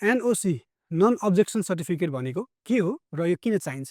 NOC non objection certificate भनेको के हो र यो किन चाहिन्छ?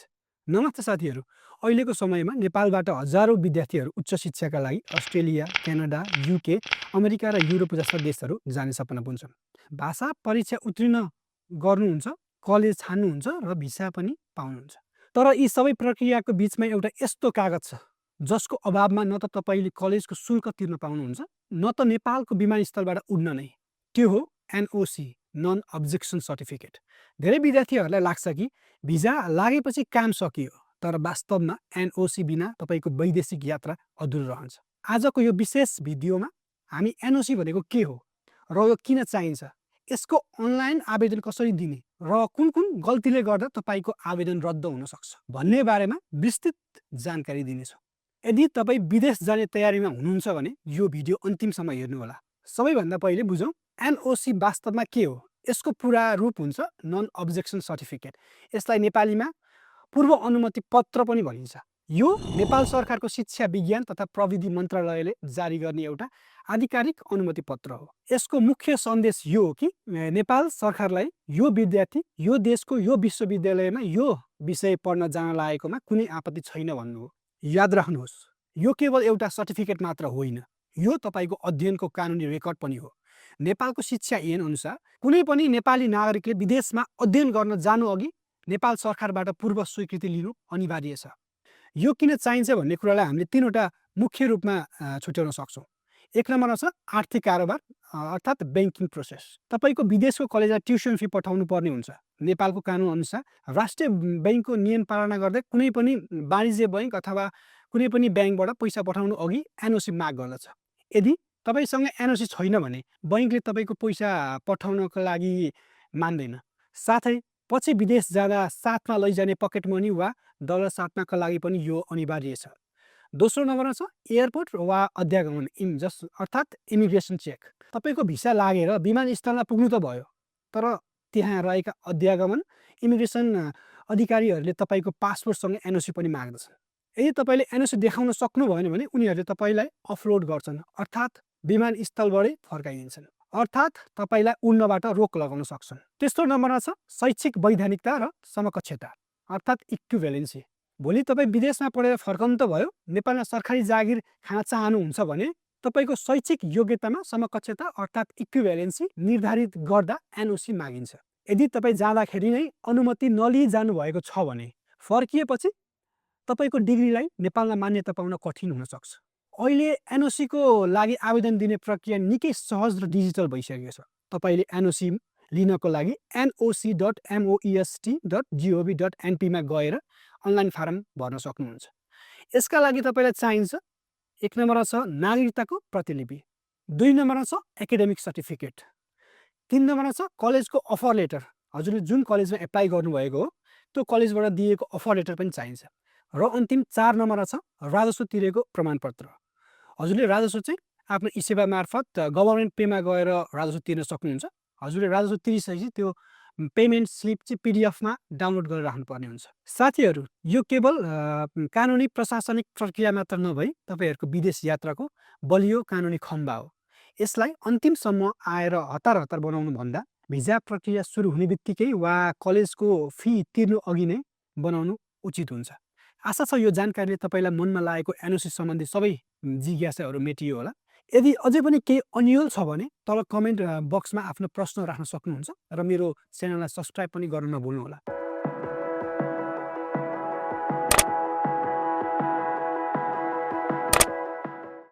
नमस्ते साथीहरू, अहिलेको समयमा नेपालबाट हजारौँ विद्यार्थीहरू उच्च शिक्षाका लागि अस्ट्रेलिया, क्यानाडा, युके, अमेरिका र युरोप जस्ता देशहरू जाने सपना बुन्छन्। भाषा परीक्षा उत्तीर्ण गर्नुहुन्छ, कलेज छान्नुहुन्छ र भिसा पनि पाउनुहुन्छ। तर यी सबै प्रक्रियाको बिचमा एउटा यस्तो कागज छ जसको अभावमा न त तपाईँले कलेजको शुल्क तिर्न पाउनुहुन्छ, न त नेपालको विमानस्थलबाट उड्न नै। त्यो हो एनओसी नन अब्जेक्सन सर्टिफिकेट। धेरै विद्यार्थीहरूलाई लाग्छ कि भिजा लागेपछि काम सकियो, तर वास्तवमा एनओसी बिना तपाईँको वैदेशिक यात्रा अधुरो रहन्छ। आजको यो विशेष भिडियोमा हामी एनओसी भनेको के हो र यो किन चाहिन्छ, यसको अनलाइन आवेदन कसरी दिने र कुन कुन गल्तीले गर्दा तपाईँको आवेदन रद्द हुन सक्छ भन्ने बारेमा विस्तृत जानकारी दिनेछौँ। यदि तपाईँ विदेश जाने तयारीमा हुनुहुन्छ भने यो भिडियो अन्तिमसम्म हेर्नुहोला। सबैभन्दा पहिले बुझौँ एनओसी वास्तवमा के हो। यसको पुरा रूप हुन्छ नन अब्जेक्सन सर्टिफिकेट। यसलाई नेपालीमा पूर्व अनुमति पत्र पनि भनिन्छ। यो नेपाल सरकारको शिक्षा विज्ञान तथा प्रविधि मन्त्रालयले जारी गर्ने एउटा आधिकारिक अनुमति पत्र हो। यसको मुख्य सन्देश यो हो कि नेपाल सरकारलाई यो विद्यार्थी यो देशको यो विश्वविद्यालयमा यो विषय पढ्न जान लागेकोमा कुनै आपत्ति छैन भन्नु हो। याद राख्नुहोस्, यो केवल एउटा सर्टिफिकेट मात्र होइन, यो तपाईँको अध्ययनको कानुनी रेकर्ड पनि हो। नेपालको शिक्षा ऐन अनुसार कुनै पनि नेपाली नागरिकले विदेशमा अध्ययन गर्न जानु अघि नेपाल सरकारबाट पूर्व स्वीकृति लिनु अनिवार्य छ। यो किन चाहिन्छ भन्ने कुरालाई हामीले तीनवटा मुख्य रूपमा छुट्याउन सक्छौँ। एक नम्बरमा छ आर्थिक कारोबार अर्थात् ब्याङ्किङ प्रोसेस। तपाईँको विदेशको कलेजमा ट्युसन फी पठाउनु पर्ने हुन्छ। नेपालको कानुन अनुसार राष्ट्रिय बैङ्कको नियम पालना गर्दै कुनै पनि वाणिज्य बैङ्क अथवा कुनै पनि ब्याङ्कबाट पैसा पठाउनु अघि एनओसी माग गर्दछ। यदि तपाईँसँग एनओसी छैन भने बैङ्कले तपाईँको पैसा पठाउनको लागि मान्दैन। साथै पछि विदेश जाँदा साथमा लैजाने पकेट मनी वा डलर साट्नका लागि पनि यो अनिवार्य छ। दोस्रो नम्बरमा छ एयरपोर्ट वा अध्यागमन अर्थात् इमिग्रेसन चेक। तपाईँको भिसा लागेर विमानस्थलमा पुग्नु त भयो, तर त्यहाँ रहेका अध्यागमन इमिग्रेसन अधिकारीहरूले तपाईँको पासपोर्टसँग एनओसी पनि माग्दछन्। यदि तपाईँले एनओसी देखाउन सक्नु भएन भने उनीहरूले तपाईँलाई अफलोड गर्छन्, अर्थात् विमानस्थलबाटै फर्काइदिन्छन्, अर्थात् तपाईँलाई उड्नबाट रोक लगाउन सक्छन्। तेस्रो नम्बरमा छ शैक्षिक वैधानिकता र समकक्षता अर्थात् इक्विभ्यालेन्सी। भोलि तपाईँ विदेशमा पढेर फर्काउनु त भयो, नेपालमा सरकारी जागिर खान चाहनुहुन्छ भने तपाईँको शैक्षिक योग्यतामा समकक्षता अर्थात् इक्विभ्यालेन्सी निर्धारित गर्दा एनओसी मागिन्छ। यदि तपाईँ जाँदाखेरि नै अनुमति नलिई जानुभएको छ भने फर्किएपछि तपाईँको डिग्रीलाई नेपालमा मान्यता पाउन कठिन हुन सक्छ। अहिले एनओसीको लागि आवेदन दिने प्रक्रिया निकै सहज र डिजिटल भइसकेको छ। तपाईँले एनओसी लिनको लागि noc.moest.gov.np मा गएर अनलाइन फारम भर्न सक्नुहुन्छ। यसका लागि तपाईँलाई चाहिन्छ एक नम्बरमा छ नागरिकताको प्रतिलिपि, दुई नम्बरमा छ एकाडेमिक सर्टिफिकेट, तीन नम्बरमा छ कलेजको अफर लेटर। हजुरले जुन कलेजमा एप्लाई गर्नुभएको हो त्यो कलेजबाट दिएको अफर लेटर पनि चाहिन्छ। र अन्तिम चार नम्बरमा छ राजस्व तिरेको प्रमाणपत्र। हजुरले राजस्व चाहिँ आफ्नो ई-सेवा मार्फत गभर्मेन्ट पेमा गएर राजस्व तिर्न सक्नुहुन्छ। हजुरले राजस्व तिरिसकेपछि त्यो पेमेन्ट स्लिप चाहिँ पिडिएफमा डाउनलोड गरेर राख्नुपर्ने हुन्छ। साथीहरू, यो केवल कानुनी प्रशासनिक प्रक्रिया मात्र नभई तपाईँहरूको विदेश यात्राको बलियो कानुनी खम्बा हो। यसलाई अन्तिमसम्म आएर हतार बनाउनु भन्दा भिजा प्रक्रिया सुरु हुने बित्तिकै वा कलेजको फी तिर्नु अघि नै बनाउनु उचित हुन्छ। आशा छ यो जानकारीले तपाईँलाई मनमा लागेको एनओसी सम्बन्धी सबै जिज्ञासाहरू मेटियो होला। यदि अझै पनि केही अन्यल छ भने तल कमेन्ट बक्समा आफ्नो प्रश्न राख्न सक्नुहुन्छ र मेरो च्यानललाई सब्सक्राइब पनि गर्न नभुल्नुहोला।